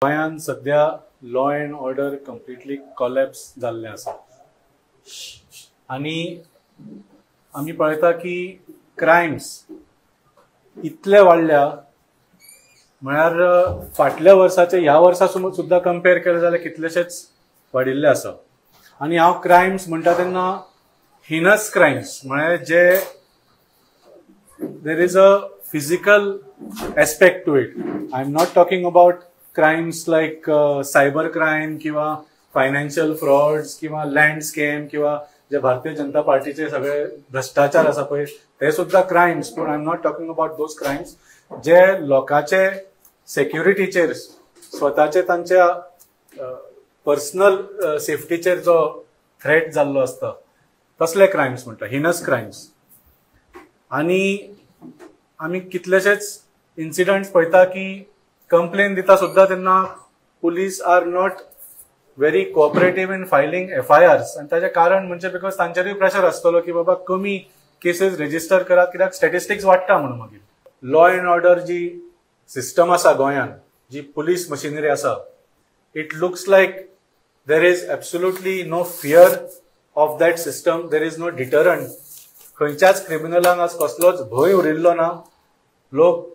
गोंयांत सध्या law and order completely collapse जाल्लें आसा आनी आमी पळयता की क्रायम्स इतले वाडल्या, म्हळ्यार फाटल्या वर्साचे ह्या वर्सा सुद्दां कंपेर केलें जाल्यार कितलेशेच वाडिल्ले आसा. आनी हांव क्रायम्स म्हणटा तेन्ना हिनस क्रायम्स, म्हळ्यार जे there is a physical aspect to it. I am not talking about crimes like cyber crime किंवा फायनान्शियल फ्रॉड्स किंवा लँड स्कॅम किंवा जे भारतीय जनता पार्टीचे सगळे भ्रष्टाचार आसा पळय ते सुद्दां क्रायम्स, पूण I am not talking about those crimes जे लोकांचे सेक्युरिटीचेर, स्वताचे तांच्या पर्सनल सेफ्टीचेर जो थ्रेट जाल्लो आसता तसले क्रायम्स म्हणटा, हिनस क्रायम्स. आनी आमी कितलेशेच इन्सिडंट्स पळयता की कंप्लेन दिता सुद्दां तेन्ना police are not very cooperative in filing FIRs. आनी ताचें कारण म्हणजे because तांचेरूय प्रेशर आसतलो की बाबा कमी केसीस रेजिस्टर करात कित्याक स्टॅटिस्टिक्स वाडटा म्हणून. मागीर लॉ एंड ऑर्डर जी सिस्टम आसा गोंयांत, जी पुलीस मशिनरी आसा, it looks like there is absolutely no fear of that system, there is no deterrent. खंयच्याच क्रिमिनलांक आज कसलोच भंय उरिल्लो ना. लोक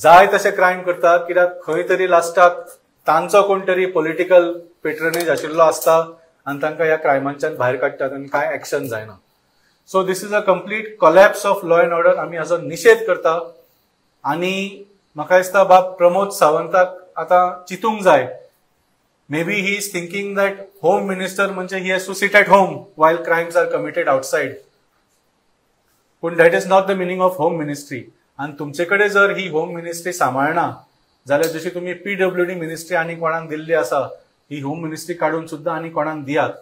जाय तशे क्रायम करतात कित्याक खंय तरी लास्टाक तांचो कोण तरी पॉलिटिकल पेट्रनेज आशिल्लो आसता आनी तांकां ह्या क्रायमांच्यान भायर काडटात आनी कांय एक्शन जायना. So this is a complete collapse of law and order. आमी हाचो निशेध करता आनी म्हाका दिसता बाब प्रमोद सावंताक आतां चिंतूंक जाय. Maybe he is thinking that home minister म्हणजे he has to sit at home while crimes are committed outside, पूण that is not the meaning of home ministry. आनी तुमचे कडेन जर ही होम मिनिस्ट्री सांबाळना जाल्यार जशी तुमी पीडब्ल्यूडी मिनिस्ट्री आनी कोणाक दिल्ली आसा, ही होम मिनिस्ट्री काडून सुद्दां आनी कोणाक दियात.